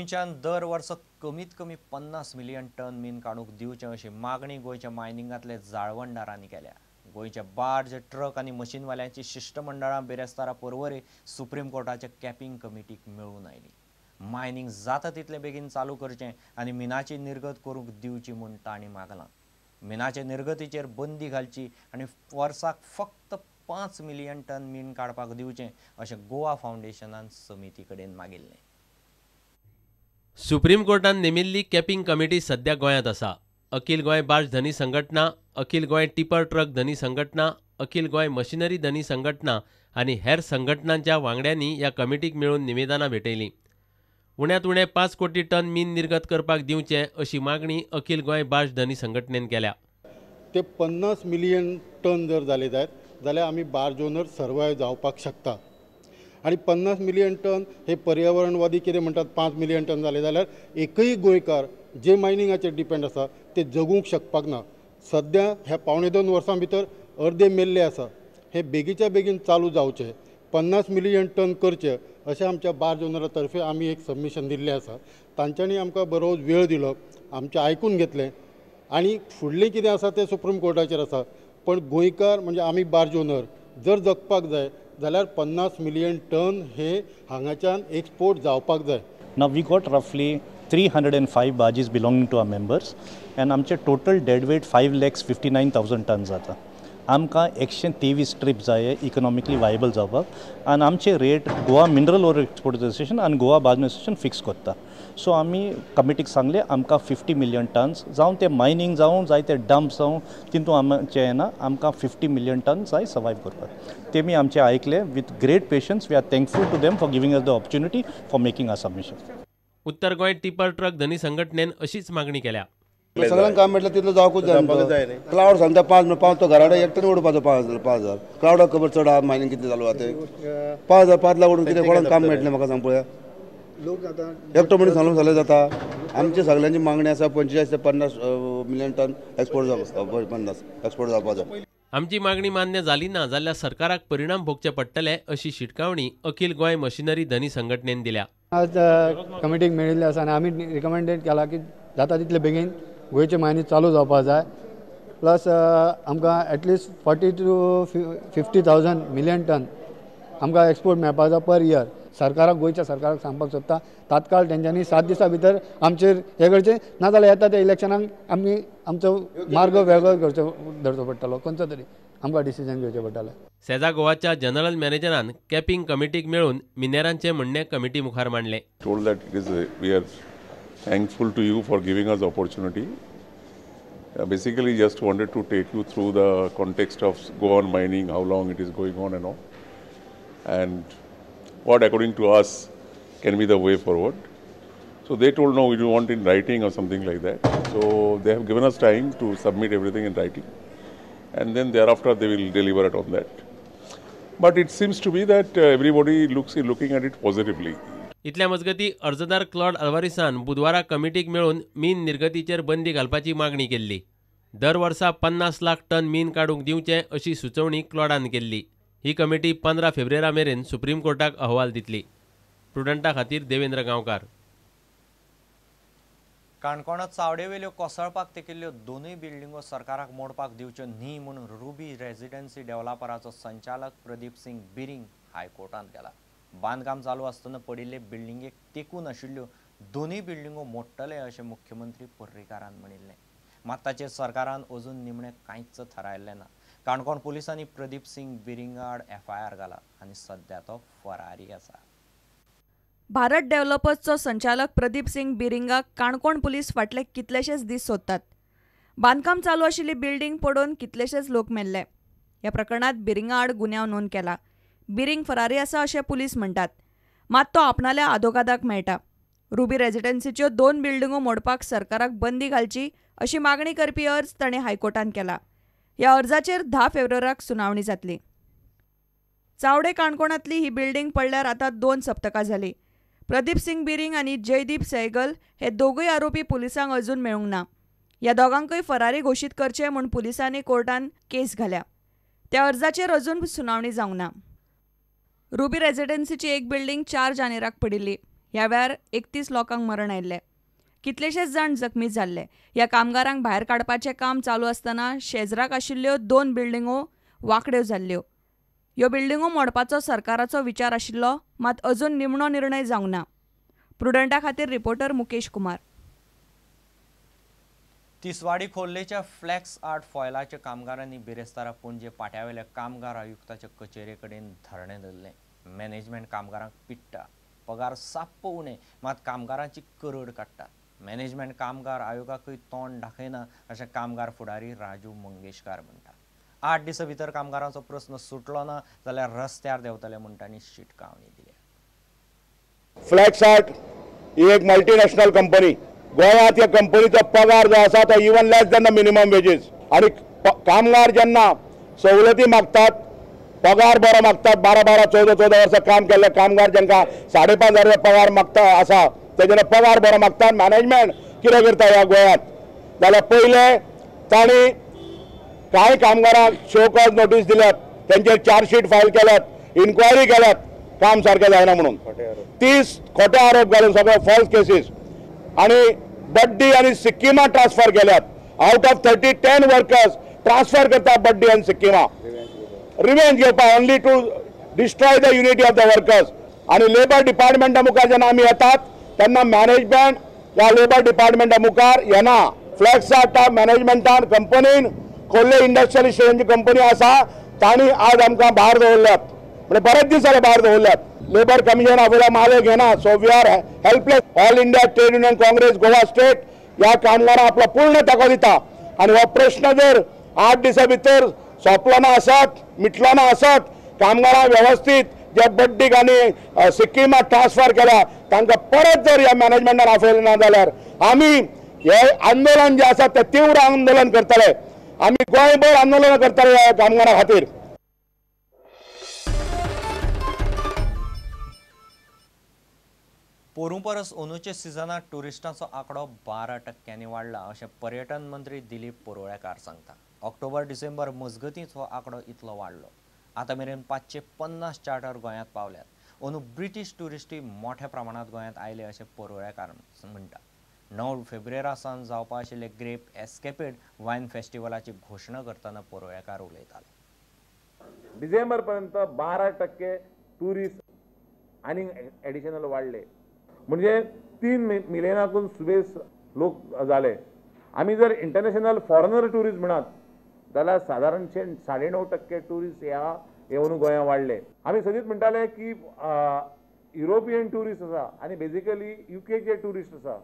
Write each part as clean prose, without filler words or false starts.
गोंयच्यान दर वर्सा कमीत कमी 50 मिलियन टन मीन काडूंक दिवचें अशी मागणी गोंयच्या मायनिंगांतले जाळवणदारांनी केल्या. गोंयच्या बार्ज, ट्रक आनी मशीनवाल्यांची शिश्टमंडळां बिरेस्तारा पर्वरे सुप्रीम कोर्टाच्या कॅपिंग कमिटीक मेळून आयली. मायनिंग जाता तितले बेगीन चालू करचें आनी मिनाची निर्गत करूंक दिवची म्हूण तांणी मागलां. मिनाचे निर्गतीचेर बंदी घालची आनी वर्साक फक्त 5 मिलियन टन मीन काडपाक दिवचें अशें गोवा फावंडेशनान समिती कडेन मागिल्लें. सुप्रीम कोर्टान नेमिल्ली कॅपिंग कमिटी सध्या गोंयांत आसा. अखिल गोंय बार्ज धनी संघटना, अखिल गोंय टिपर ट्रक धनी संघटना, अखिल गोंय मशिनरी धनी संघटना आनी हेर संघटनांच्या वांगड्यांनी ह्या कमिटीक मेळून निवेदनां भेटयलीं. उण्यांत उणें 5 कोटी टन मीन निर्गत करपाक दिवचें अशी मागणी अखिल गोंय बार्ज धनी संघटनेन केल्या. ते 50 मिलियन टन जर जाले जायत जाल्यार आमी बार्ज ओनर सर्वायव जावपाक शकता. आनी 50 मिलियन टन हे पर्यावरणवादी कितें म्हणटात 5 मिलियन टन जाले जाल्यार एकय गोंयकार जे मायनिंगाचेर डिपेंड आसा ते जगूंक शकपाक ना. सद्या ह्या 1.75 वर्सां भितर अर्दे मेल्ले आसा. हे बेगीच्या बेगीन चालू जावचें, 50 मिलियन टन करचें अशें आमच्या बार्ज ओनरा तर्फे आमी एक सबमिशन दिल्लें आसा. तांच्यांनी आमकां बरो वेळ दिलो, आमचें आयकून घेतलें आनी फुडलें कितें आसा तें सुप्रीम कोर्टाचेर आसा. पण गोंयकार म्हणजे आमी बार्ज ओनर जर जगपाक जाय जाल्यार 50 मिलियन टन हे हांगाच्यान एक्सपोर्ट जावपाक जाय. Now we got roughly 305 barges belonging to our members and आमचे total dead weight 5,59,000 ton जाता. आमकां 123 ट्रीप जाय इकॉनॉमिकली वायबल जावपाक आनी आमचे rate Goa mineral ore export association आनी गोवा बार्ज एसोसिएशन फिक्स करता. सो आमी कमिटीक सांगलें आमकां 50 मिलियन टन्स जावं ते मायनींग जावं जाय ते डंप जावं तितून आमचें येना, आमकां 50 मिलियन टन जाय सर्वायव करपाक. तेमी आमचें आयकलें with great patience. We are thankful to them for giving us the opportunity for making our submission. Uttar Goa tipper truck धनी संघटनेन अशीच मागणी केल्या. सगळ्यांक काम मेळटलें तितलो जावकूच जाय. क्लावड सांगता 5 पांच तो घरा कडेन एकट्यान उडोवपाचो 5,000. क्लावडाक खबर चड आहा मायनींग कितलें चालू आहा तें. 5,000 5 लाख उडून कितें कोणाक काम मेळटलें म्हाका सांग पळया. एकटो मनीस सांगून जाल्यार जाता. आमची सगळ्यांची मागणी आसा 45 ते 50 मिलियन टन एक्सपोर्ट जावप, 50 एक्सपोर्ट जावपाचो. आमची मागणी मान्य जाली ना जाल्यार सरकाराक परिणाम भोगचे पडटले अशी शिटकावणी अखिल गोंय मशिनरी धनी संघटनेन दिल्या. आज कमिटीक मेळिल्ले आसा आनी आमी रिकमेंडेड केला की जाता तितले बेगीन गोंयचे मायनी चालू जावपाक जाय. प्लस आमकां एटलिस्ट 40 to 50,000 million ton आमकां एक्सपोर्ट मेळपाक जाय पर इयर. सरकाराक, गोंयच्या सरकाराक सांगपाक सोदता तात्काळ तेंच्यांनी 7 दिसां भितर आमचेर हें करचें, नाजाल्यार येता त्या इलेक्शनाक आमी आमचो मार्ग वेगळो करचो धरचो पडटलो, खंयचो तरी आमकां डिसिजन घेवचें पडटलें. सेजा गोवाच्या जनरल मॅनेजरान कॅपिंग कमिटीक मेळून मिनेरांचें म्हणणें कमिटी मुखार मांडलें. Told that it is we are thankful to you for giving us opportunity. Basically just wanted to take you through the context of Goan mining, how long it is going on and all, and what according to us can be the way forward. So they told no, we do want in writing or something like that. So they have given us time to submit everything in writing and then thereafter they will deliberate on that. But it seems to be that everybody looking at it positively. इतल्या मजगती अर्जदार Claude अल्वारिसान बुधवारा कमिटीक मेळून मीन निर्गतीचेर बंदी घालपाची मागणी केल्ली. दर वर्सा 50 लाख टन मीन काडूंक दिवचें अशी सुचोवणी क्लॉडान केल्ली. ही कमिटी 15 फेब्रुवारी मेरेन सुप्रीम कोर्टाक अहवाल दितली. प्रुडंटा खातीर देवेंद्र गांवकार. काणकोणांत चावडेवेल्यो कोसळपाक तेकिल्ल्यो दोनूय बिल्डिंगो सरकाराक मोडपाक दिवच्यो न्ही म्हूण रुबी रेजिडेन्सी डेव्हलपराचो संचालक प्रदीप सिंग बिरिंग हायकोर्टांत गेला. बांदकाम चालू आसतना पडिल्ले बिल्डिंगेक तेकून आशिल्ल्यो दोनूय बिल्डिंगो मोडटले अशें मुख्यमंत्री पर्रीकारान म्हणिल्लें. मात ताचेर सरकारान अजून निमणें कांयच थारायल्लें ना. काणकोण पुलिसांनी प्रदीप सिंग बिरिंगाड एफआयआर घाला आनी सद्या तो फरारी आसा. भारत डेव्हलपर्सचो संचालक प्रदीप सिंग बिरिंगाक काणकोण पुलीस फाटले कितलेशेच दीस सोदतात. बांदकाम चालू आशिल्ली बिल्डिंग पडोवन कितलेशेच लोक मेल्ले. ह्या प्रकरणांत बिरिंगा आड गुन्यांव नोंद केला. बिरिंग फरारी आसा अशें पुलीस म्हणटात, मात तो आपणाल्या आदोगादाक मेळटा. रुबी रेजिडेन्सीच्यो 2 बिल्डिंगो मोडपाक सरकाराक बंदी घालची अशी मागणी करपी अर्ज ताणें हायकोर्टांत केला. ह्या अर्जाचेर 10 फेब्रुवाराक सुनावणी जातली. चावडे काणकोणांतली ही बिल्डिंग पडल्यार आतां 2 सप्तकां जाली. प्रदीप सिंग बिरिंग आनी जयदीप सैगल हे दोगूय आरोपी पुलिसांक अजून मेळूंक ना. ह्या दोगांकूय फरारी घोशीत करचे म्हूण पुलिसांनी कोर्टान केस घाल्या. त्या अर्जाचेर अजून सुनावणी जावंक ना. रुबी रेजिडेन्सीची एक बिल्डिंग 4 जानेराक पडिल्ली. ह्या वेळार 31 लोकांक मरण आयिल्लें, कितलेशेच जाण जखमी जाल्ले. ह्या कामगारांक भायर काडपाचें काम चालू आसतना शेजराक आशिल्ल्यो 2 बिल्डिंगो वांकड्यो जाल्ल्यो. ह्यो बिल्डिंगो मोडपाचो सरकाराचो विचार आशिल्लो, मात अजून निमणो निर्णय जावंक ना. प्रुडंटा खातीर रिपोर्टर मुकेश कुमार. तिसवाडी खोर्लेच्या फ्लॅक्स आर्ट फॉयलाच्या कामगारांनी बिरेस्तारा पणजे पाट्यावेल्या कामगार आयुक्ताच्या कचेरे कडेन धरणें धरलें. मॅनेजमेंट कामगारांक पिडटा, पगार साप्प उणें, मात कामगारांची करड काडटा. मॅनेजमेंट कामगार आयोगाकूय तोंड दाखयना अशें कामगार फुडारी राजू मंगेशकार म्हणटा. 8 दिसां भितर कामगारांचो प्रस्न सुटलो ना जाल्यार रस्त्यार देंवतले म्हूण तांणी शिटकावणी दिल्या. फ्लॅक्स आर्ट ही एक मल्टीनॅशनल कंपनी. गोंयांत ह्या कंपनीचो पगार जो आसा तो even less than the minimum wages. आनी कामगार जेन्ना सवलती मागतात, पगार बरो मागतात, 12 12 14 14 वर्सां काम केल्ले कामगार जांकां 5,500 रुपया पगार मागता आसा ते जेन्ना पगार बरो मागतात, मॅनेजमेंट कितें करता ह्या गोंयांत जाल्यार पयलें तांणी कांय कामगारांक शो कॉज नोटीस दिल्यात, तेंचेर चार्जशीट फायल केल्यात, इन्क्वायरी केल्यात, काम सारकें जायना म्हणून 30 खोटे आरोप घालून सगळे फॉल्स केसीस आनी बड्डी आनी सिक्किमा ट्रान्सफर केल्यात. Out of 30 10 workers transfer करता बड्डी आनी सिक्किमा रिवेंज घेवपाक, only to destroy the unity of the workers. आनी लेबर डिपार्टमेंटा मुखार जेन्ना आमी येतात तेन्ना मॅनेजमेंट ह्या लेबर डिपार्टमेंटा मुखार येना. फ्लॅक्स आर्टा मॅनेजमेंटान कंपनीन खोर्ले इंडस्ट्रियल इस्टेटाची कंपनी आसा तांणी आज आमकां भायर दवरल्यात, म्हणजे बरेच दीस जाले भायर दवरल्यात. लेबर कमिशन आपल्याला माले घेना, so we are helpless. All India Trade Union Congress Goa state ह्या कामगारांक आपलो पूर्ण ताको दिता. आनी हो प्रश्न जर 8 दिसां भितर सोंपलो ना आसत, मिटलो ना आसत, कामगारांक वेवस्थीत जे बड्डीक आनी सिक्किमाक ट्रान्सफर केल्या तांकां परत जर ह्या मॅनेजमेंटान आपयलें ना जाल्यार आमी हे आंदोलन जें आसा तें तीव्र आंदोलन करतले. आमी गोंयभर आंदोलनां करतले ह्या कामगारां खातीर. पोरूं परस अंदूच्या सिजनात ट्युरिस्टांचो आंकडो 12% वाडला अशें पर्यटन मंत्री दिलीप परुळेकार सांगता. ऑक्टोबर डिसेंबर मजगतींच हो आंकडो इतलो वाडलो. आतां मेरेन 550 चार्टर गोंयांत पावल्यात. अंदू ब्रिटीश ट्युरिस्टूय मोठ्या प्रमाणांत गोंयांत आयले अशें परुळेकार म्हणटा. 9 फेब्रुवारा सावन जावपा आशिल्ले ग्रेप एस्केपेड वायन फेस्टिवलाची घोशणा करतना परुळेकार उलयताले. डिसेंबर पर्यंत 12% ट्युरिस्ट आनी एडिशनल वाडले, म्हणजे 3 मिलियनाकून सुबेस लोक जाले. आमी जर इंटरनॅशनल फॉरेनर ट्युरिस्ट म्हणत जाल्यार सादारणशे 9.5% ट्युरिस्ट ह्या येवन गोंयांत वाडले. आमी सदींच म्हणटाले की युरोपियन ट्युरिस्ट आसा आनी बेजिकली युकेचे ट्युरिस्ट आसा,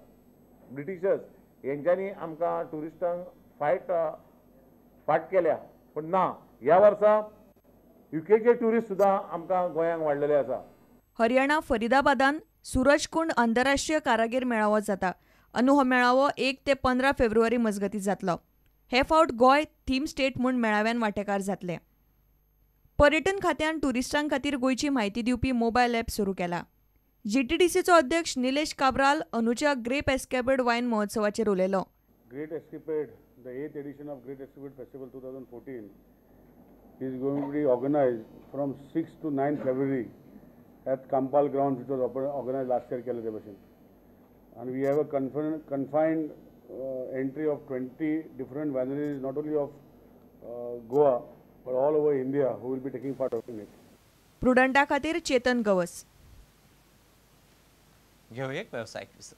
ब्रिटिशर्स, हेंच्यांनी आमकां ट्युरिस्टांक फाट केल्या, पूण ना, ह्या वर्सा युकेचे ट्युरिस्ट सुद्दां आमकां गोंयांत वाडलेले आसा. हरियाणा फरिदाबादान सूरजकुंड आंतरराष्ट्रीय कारागीर मेळावो जाता. अंदू हो मेळावो 1 ते 15 फेब्रुवारी मजगतीं जातलो. हे फावट गोंय थीम स्टेट म्हूण मेळाव्यान वांटेकार जातले. पर्यटन खात्यान ट्युरिस्टां खातीर गोंयची म्हायती दिवपी मोबायल ॲप सुरू केला. जीटीडीसीचो अध्यक्ष निलेश काब्राल अंदूच्या ग्रेप एस्केपेड वायन महोत्सवाचेर उलयलो. Great Escapade, the 8th edition of Great Escapade Festival 2014 is going to be organized from 6 to 9 February at Kampal grounds, which was organized last year केले ते भशेन. And we have a confined entry of 20 different wineries, not only of Goa but all over India, who will be taking part in it. प्रुडंटा खातीर चेतन गवस. घेवया एक वेवसायीक विसव.